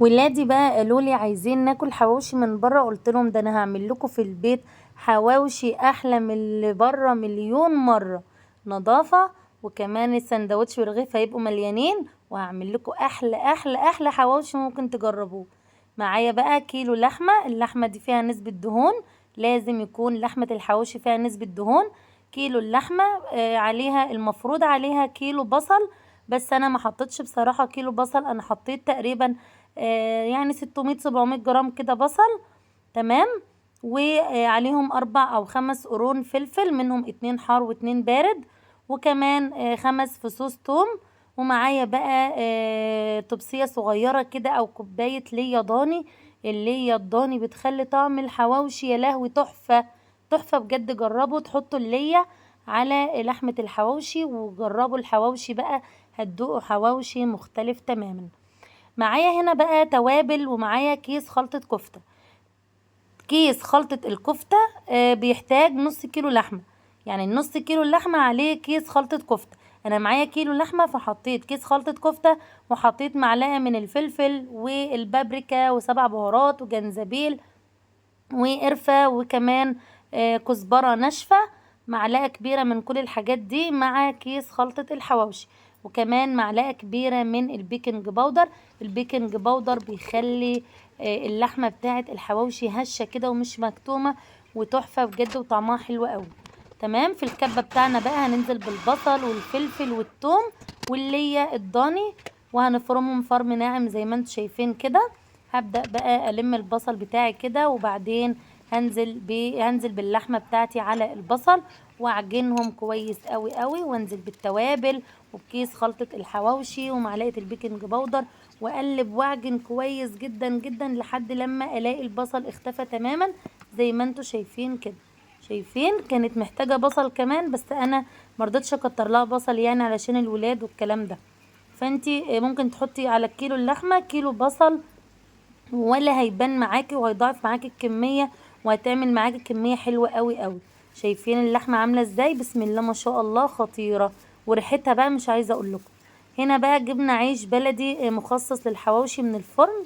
ولادي بقى قالوا لي عايزين ناكل حواوشي من بره، قلت لهم ده انا هعمل لكم في البيت حواوشي احلى من اللي بره مليون مرة، نظافة وكمان السندوتش والرغيف هيبقوا مليانين، وهعمل لكم احلى احلى احلى حواوشي ممكن تجربوه. معايا بقى كيلو لحمه، اللحمة دي فيها نسبه دهون، لازم يكون لحمه الحواوشي فيها نسبه دهون. كيلو اللحمة عليها المفروض عليها كيلو بصل، بس انا ما حطيتش بصراحة كيلو بصل، انا حطيت تقريبا 600 700 جرام كده بصل، تمام. وعليهم 4 أو 5 قرون فلفل، منهم 2 حار و2 بارد، وكمان 5 فصوص توم. ومعايا بقى طبسية صغيرة كده أو كوباية ليا ضاني. الليا الضاني بتخلي طعم الحواوشي يا لهوي تحفة تحفة بجد. جربوا تحطوا الليا على لحمة الحواوشي وجربوا الحواوشي بقى، هتدوقوا حواوشي مختلف تماما. معايا هنا بقى توابل، ومعايا كيس خلطة كفتة. كيس خلطة الكفتة بيحتاج نص كيلو لحمة، يعني النص كيلو اللحمة عليه كيس خلطة كفتة. أنا معايا كيلو لحمة فحطيت كيس خلطة كفتة، وحطيت معلقة من الفلفل والبابريكا و7 بهارات وجنزبيل وقرفة، وكمان كزبرة ناشفة، معلقة كبيرة من كل الحاجات دي مع كيس خلطة الحواوشي، وكمان معلقة كبيرة من البيكنج باودر. البيكنج باودر بيخلي اللحمة بتاعت الحواوشي هشة كده ومش مكتومة وتحفة بجد، وطعمها حلو قوي. تمام. في الكبة بتاعنا بقى هننزل بالبصل والفلفل والثوم واللية الضاني، وهنفرمهم فرم ناعم زي ما انتم شايفين كده. هبدأ بقى ألم البصل بتاعي كده، وبعدين هنزل باللحمة بتاعتي على البصل، واعجنهم كويس قوي قوي، وانزل بالتوابل وبكيس خلطة الحواوشي ومعلقة البيكنج باودر، واقلب واعجن كويس جدا جدا لحد لما الاقي البصل اختفى تماما زي ما انتم شايفين كده. شايفين كانت محتاجة بصل كمان، بس انا مرضتش اكتر لها بصل علشان الولاد والكلام ده. فانتي ممكن تحطي على الكيلو اللحمة كيلو بصل، ولا هيبان معاكي وهيضاعف معاكي الكمية، وهتعمل معاكي كمية حلوة قوي قوي. شايفين اللحمة عاملة ازاي؟ بسم الله ما شاء الله، خطيرة، وريحتها بقى مش عايزة اقول لكم. هنا بقى جبنا عيش بلدي مخصص للحواوشي من الفرن،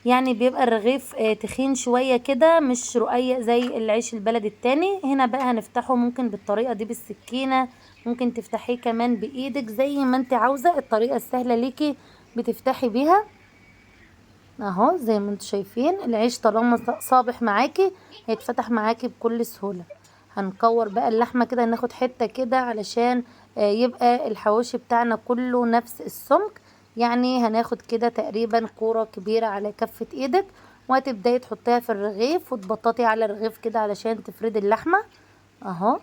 بيبقى الرغيف تخين شوية كده، مش رقيق زي العيش البلدي التاني. هنا بقى هنفتحه ممكن بالطريقة دي بالسكينة، ممكن تفتحيه كمان بإيدك زي ما انت عاوزة، الطريقة السهلة ليكي بتفتحي بيها اهو زي ما انتم شايفين. العيش طالما صابح معاكي هيتفتح معاكي بكل سهولة. هنكور بقى اللحمة كده، هناخد حتة كده علشان يبقى الحواوشي بتاعنا كله نفس السمك، هناخد كده تقريبا كورة كبيرة على كفة ايدك، وهتبداي تحطيها في الرغيف وتبططي على الرغيف كده علشان تفردي اللحمة اهو.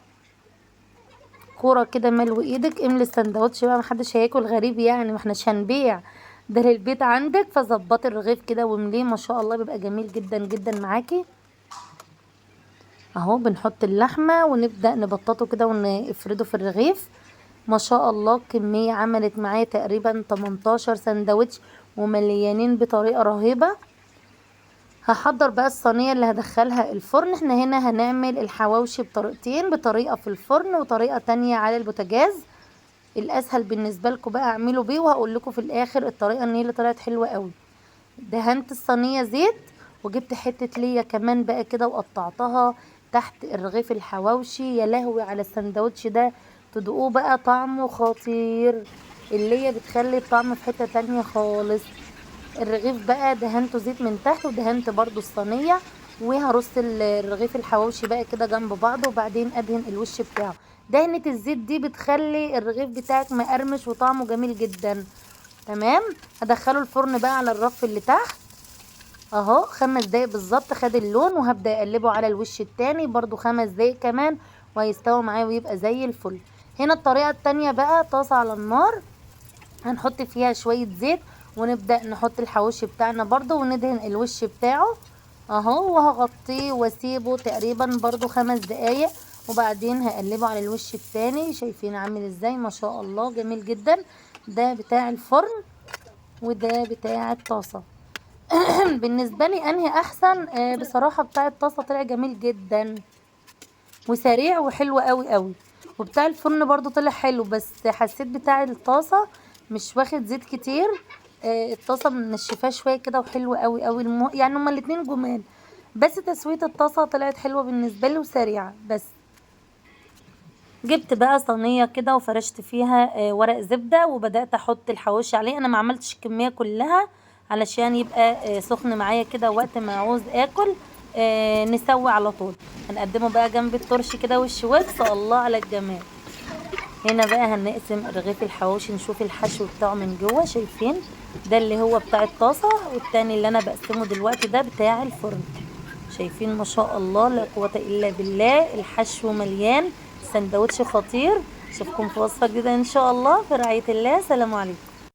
كورة كده ملو ايدك، املي السندوتش بقى، محدش هياكل غريب ما احناش هنبيع ده للبيت عندك. فظبطي الرغيف كده وامليه، ما شاء الله بيبقى جميل جدا جدا معاكي اهو. بنحط اللحمة ونبدأ نبططه كده ونفرده في الرغيف. ما شاء الله الكمية عملت معايا تقريبا 18 سندوتش ومليانين بطريقة رهيبة. هحضر بقى الصينية اللي هدخلها الفرن. احنا هنا هنعمل الحواوشي بطريقتين، بطريقة في الفرن وطريقة تانية على البوتاجاز. الاسهل بالنسبة لكم بقى اعملوا بيه، وهقول لكم في الاخر الطريقة ان هي اللي طلعت حلوة قوي. دهنت الصينية زيت، وجبت حتة ليا كمان بقى كده وقطعتها تحت الرغيف الحواوشي. يا لهوي على السندوتش ده، تدوقوه بقى طعمه خطير. اللية بتخلي الطعم في حتة تانية خالص. الرغيف بقى دهنته زيت من تحت، ودهنت برضو الصينية، وهرص الرغيف الحواوشي بقى كده جنب بعضه، وبعدين ادهن الوش بتاعه. دهنة الزيت دي بتخلي الرغيف بتاعك مقرمش وطعمه جميل جدا. تمام. هدخله الفرن بقى على الرف اللي تحت اهو، 5 دقايق بالظبط خد اللون، وهبدأ اقلبه على الوش التاني برضو 5 دقايق كمان، وهيستوي معايا ويبقى زي الفل. هنا الطريقة التانية بقى، طاسة على النار هنحط فيها شوية زيت، ونبدأ نحط الحواوشي بتاعنا برضو، وندهن الوش بتاعه اهو، وهغطيه واسيبه تقريبا برضو 5 دقايق، وبعدين هقلبه على الوش التاني. شايفين عامل ازاي؟ ما شاء الله جميل جدا. ده بتاع الفرن وده بتاع الطاسة. بالنسبة لي انهي احسن؟ بصراحة بتاع الطاسة طلع جميل جدا وسريع وحلو قوي قوي، وبتاع الفرن برضو طلع حلو، بس حسيت بتاع الطاسة مش واخد زيت كتير، الطاسه منشفاه شوية كده وحلوه قوي قوي. يعني هما الاتنين جمال، بس تسويه الطاسه طلعت حلوة بالنسبة لي وسريعة. بس جبت بقى صينية كده وفرشت فيها ورق زبدة، وبدات احط الحواوشي عليه. انا ما عملتش الكمية كلها علشان يبقى سخن معايا كده وقت ما عاوز اكل، نسوي على طول. هنقدمه بقى جنب الترش كده والشويبس. الله على الجمال. هنا بقى هنقسم رغيف الحواوشي، نشوف الحشو بتاعه من جوه. شايفين ده اللي هو بتاع الطاسه، والتاني اللي انا بقسمة دلوقتي ده بتاع الفرن. شايفين ما شاء الله لا قوة الا بالله، الحشو مليان، سندوتش خطير. اشوفكم في وصفه جديدة ان شاء الله، في رعاية الله. سلام عليكم.